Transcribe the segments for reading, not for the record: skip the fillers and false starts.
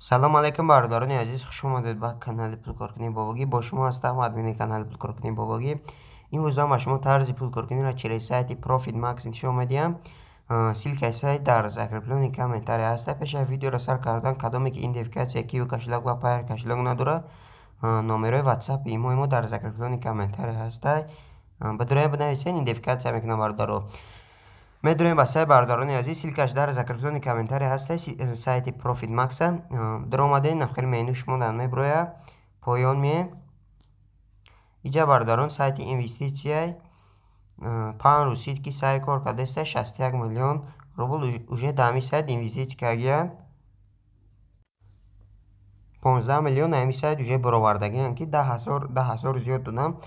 Салом алейкум, бародарони азиз, хуш омадед ба канали Пулкоркунии Бобогӣ. Бо шумо ҳастам админи канали Пулкоркунии Бобогӣ. Имрӯз ман ба шумо тарзи пулкоркуниро через сайти Profit Max нишон медиҳам. Ссылкаи сайт дар закреплённый комментарий ҳаст. Пеш аз видеоро сар кардан, кадоме ки идентификатсияи Киви кошелёк ва Payeer кошелёк надорад, номерои WhatsApp имои мо дар закреплённый комментарий ҳаст. Ба дуроя бинависед, идентификатсия мекунам, бародаро. Медурем ба сайт, бародарони азиз, ссылкаш дар закреплённый комментарий ҳаст, сайти Profit Max. Даромадем, нахел меню шумо дан меброя, поён меем. Иҷа, бародарон, сайти инвеститсияй 5 рӯз сид ки сайт кор кардааст, 61 миллион рубл уже дар ҳамин сайт инвеститсия кардагиянд. 15 миллион ҳамин сайт уже баровардагиянд, ки 10 000 зиёд додам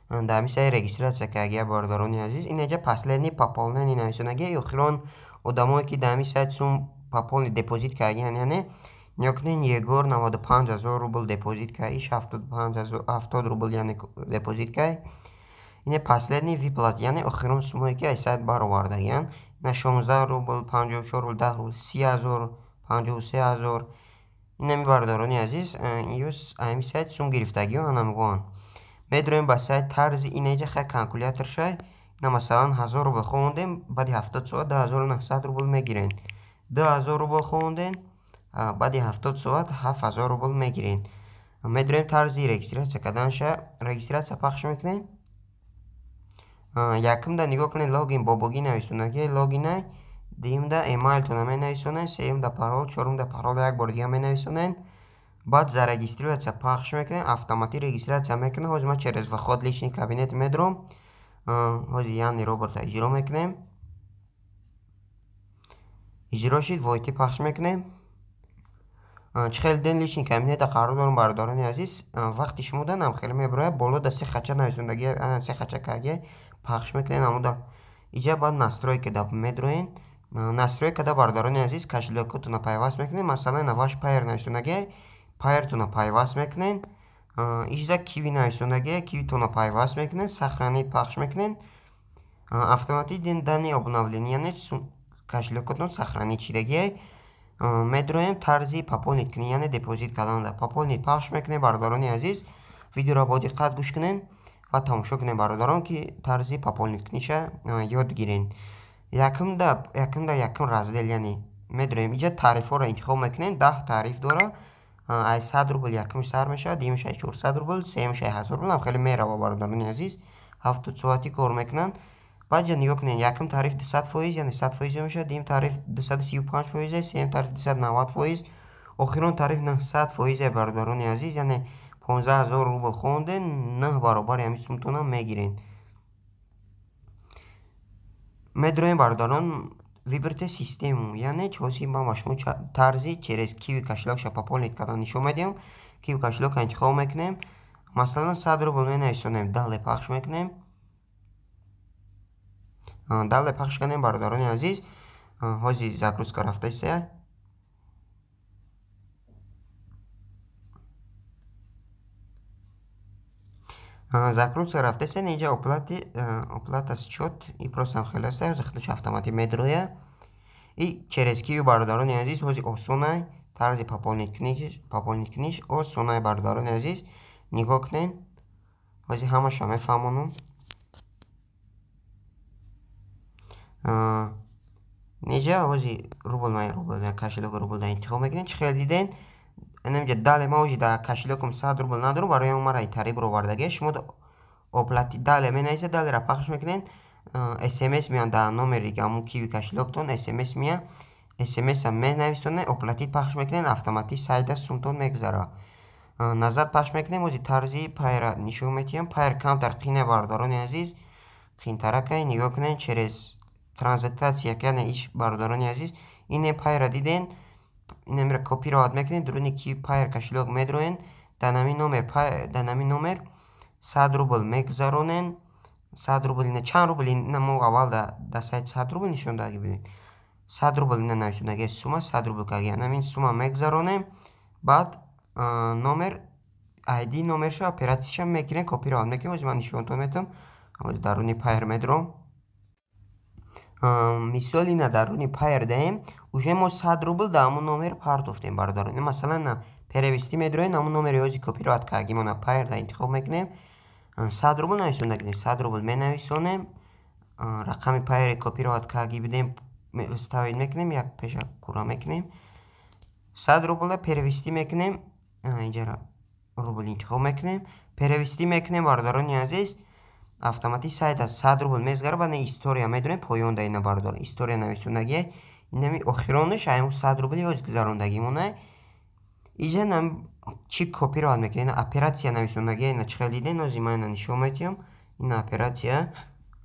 дар ҳамин сайт регистрация кардагия, бародарони азиз. Ин аҷа последний пополнение нависонагия, охирон одамое ки дар ҳамин сайт сум пополни депозит кардагиянд, яъне нигоҳ кунед, Егор 95 ҳазор рубл депозит кард, иш 75 ҳазор 70 рубл, яъне депозит кард. Ине последний выплат, яъне охирон суммое ки аз сайт баровардагиянд. Ина 16 рубл, 54 рубл, 10 рубл, 30 ҳазор, 53 ҳазор. Инами, бародарони азиз, юс ҳамин сайт сум гирифтагиҳо анамгоҳанд. Медурем ба сайт, тарзи инеҷа хай калькулятор шай. Ина, масалан, 1000 рубл хондем, баъди 70 соат 2900 рубл мегирен. 2000 рубл хондем, баъди 70 соат 7000 рубл мегирен. Медурем тарзи регистрация карданша, регистрация пахш мекунем. Якумда нигоҳ кунед, логин Бобогӣ нависонагӣ, логинай, дуюмда эмайлтона менависонед, сеюмда парол, чорумда парол як бор дига менависонед. Баъд зарегистрироваться пахш мекунед, автоматӣ регистрация мекунед. Ҳозир ман через вход личный кабинет медурам. Ҳозир яъне робота иҷро мекунем. Иҷро шид, войти пахш мекунем. Чӣ хеле ден личный кабинета қарор дорам, бародарони азиз. Вақти шумо данам хеле мебарояд, боло да се хача нависондагӣ, се хача кагия пахш мекунед амуда. Иҷа баъд настройка да медроен. Настройка да, бародарони азиз, кошелёкотона пайваст мекунед. Масалан, ваш Payeer нависондагия, Payeer-тона пайваст мекунед. Иҷда Киви нависондагия, Кивитона пайваст мекунед, сохранить пахш мекунед. Автоматик данные обновление, яъне кошелёкотон сохранить шидагия. Медроем тарзи пополнить кунед, яъне депозит кардан. Пополнить пахш мекунед, бародарони азиз. Видеоро бо диққат гӯш кунед ва тамошо кунед, бародарон, ки тарзи пополнить куниша ёд гиред. Якумда якум раздел, яъне медроем иҷа, тарифҳоро интихоб мекунем, 10 тариф дора. Аз 100 рубл якумш сар мешавад, дуюмш ай 400 рубл, сеюмш ай 1000 рубл, ам хеле мерава, бародарони азиз. 70 соатӣ кор мекунанд. Баъд ҷа нигоҳ кунед, якум тариф 200%, яъне 100% мешавад, дуюм тариф 235%, сеюм тариф 290%, охирон тариф 900%, бародарони азиз, яъне 15 000 рубл хонден, нӯҳ баробари ҳамин сумтона мегиред. Медроем, бародарон, выберите систему, яъне ҳозир ман ба шумо тарзи через Киви кошелёкша пополнить кардан нишон медиҳам. Киви кошелёкро интихоб мекунем. Масалан, 100 рубл менависонем, далее пахш мекунем. Далее пахш кардем, бародарони азиз. Ҳозир загрузка рафтаиста. Загрузка рафтаиста, инҷа оплата счёт и просто хеле аст, ҳозир худаш автоматик медроя. И через Киви, бародарони азиз, ҳозир осонай тарзи пополнить куниш осонай, бародарони азиз. Нигоҳ кунед, ҳозир ҳамаша мефаҳмонам. Неҷа ҳозир рубл, ман рубл кошелёк рубл да интихоб мекунем. Чӣ хеле диден, инамҷа далее, ман ҳозир дар кошелёкам 100 рубл надорам, барои ҳамон мара тариф баровардагия. Шумо оплати далее менависед, далеера пахш мекунед, смс меяд дар номери ҳамун Киви кошелёктон, смс меяд, смса менависонед, оплатить пахш мекунед, автоматик сайта сумтон мегузарад. Назад пахш мекунем, ҳозир тарзи Payeer-а нишон медиҳам. Payeer камтар қине, бародарони азиз, қинтаракай. Нигоҳ кунед, через транзакция, яъне иш, бародарони азиз, ине Payeer-а диден, инамира копировать мекунед, дуруни ки Payeer кошелёк медроен, дар нами номер 100 рубл мегузаронен. 100 рубл, ина чанд рубл, ина мо аввал дар сайт 100 рубл нишон додаги будем. 100 рубл ина нависондаги, сумма 100 рубл карги, анамин сумма мегузаронем. Баъд номер ID номерша оператсияша мекунем, копировать мекунем. Ҳозир ман нишонтон метавам. Ҳозир даруни Payeer медурам. Мисол, ина даруни Payeer даем, Уже мо 100 рубл дар ҳамун номер партофтем, бародарон. Масалан, на перевести медроем, ҳамун номери ҳози копировать кардагимона Payeer интихоб мекунем. 100 рубл нависондагидем, 100 рубл менависонем. Рақами Payeer копировать кардаги бидем, вставить мекунем, як пеша кура мекунем. 100 рубла перевести мекунем, инҷара рубл интихоб мекунем, перевести мекунем, бародарони азиз. Автоматик сайт аз 100 рубл мезгара. Баъд история медонем, поён да ина, бародарон, история нависондагие. Инами охиронаш айму 100 рубли ҳоз гузарондагимона. Иҷа нам чӣ копировать мекунем? Ина операция нависондагие, ина чӣ хел дидем, ҳози ман ина нишон метиҳам. Ина операция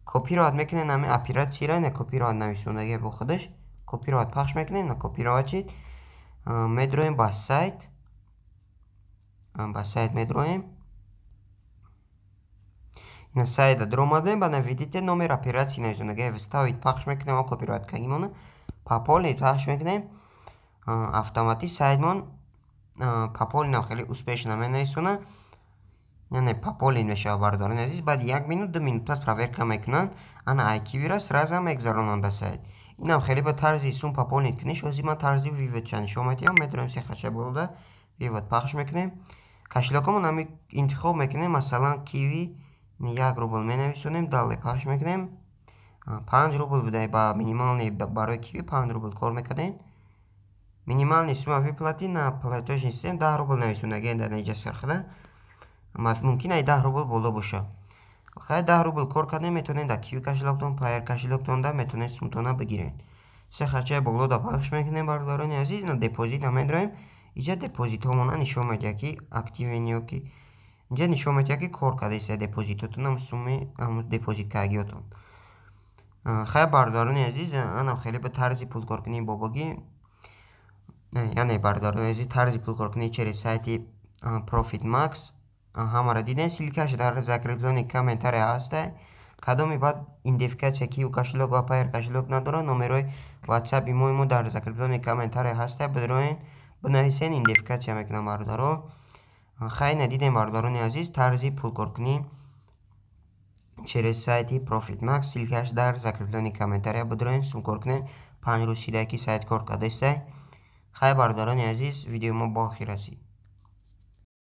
копировать мекунем, нами операцияро ина копировать нависондагие, бо худаш копировать пахш мекунем. Ина копировать чид, медроем ба сайт, ба сайт медроем. Ина сайта даромадем, баъд введите номер операции нависондагие, вставить пахш мекунем, ва копировать кардагимона пополнить пахш мекунем. Автоматик сайтмон пополнить хеле успешно менависона, яъне пополнить мешавад, бародарони азиз. Баъд як минут, 2 минут пас проверка мекунанд, ана ай Кивира сразу мегзаронанд да сайт. Инам хеле ба тарзи сум пополнить куниш. Ҳозир ман тарзи вывод-ша нишон медиҳам. Медроем се хача болода, вывод пахш мекунем, кошелёк омон ҳами интихоб мекунем. Масалан, Киви 1 рубл менависонем, далее пахш мекунем. 5 рубл буда, ба минимальный барои Киви 5 рубл кор мекардем. Минимальный сумма выплаты на платежный систем 10 рубл нависондагиен дар инҷа сархада, мумкин ай 10 рубл боло боша. Хай, 10 рубл кор кардем, метавонед дар Киви кошелёк тон, Payeer кошелёк тонда метавонед сумтона бигиред. Се хачаи болода пахш мекунем, бародарони азиз, на депозита медроем. Инҷа депозитҳомона нишон медиҳад, ки активен ё ки инҷа нишон медиҳад, ки кор кардаиста депозитотон, сумми депозит кардагиётон. Хай, бародарони азиз, анам хеле ба тарзи пулкоркунии бобогӣ, яъне, бародарони азиз, тарзи пулкоркунии через сайти Profit Max ҳамаро дидем. Ссылка ш дар закреплённый комментария ҳаста. Кадоми баъд идентификация Киви кошелёк ва Payeer кошелёк надорад, номерои WhatsApp имои мо дар закреплённый комментария ҳаста, бидроен, бинависен, идентификация мекунам, бародаро. Хай, надидем, бародарони азиз, тарзи пулкоркунӣ через сайти Profit Max. Ссылка ш дар закреплённый комментария, бидроен, сумкор кунед. 5 рӯз шида, ки сайт кор кардаистай. Хай, бародарони азиз, видеои мо ба охир расид.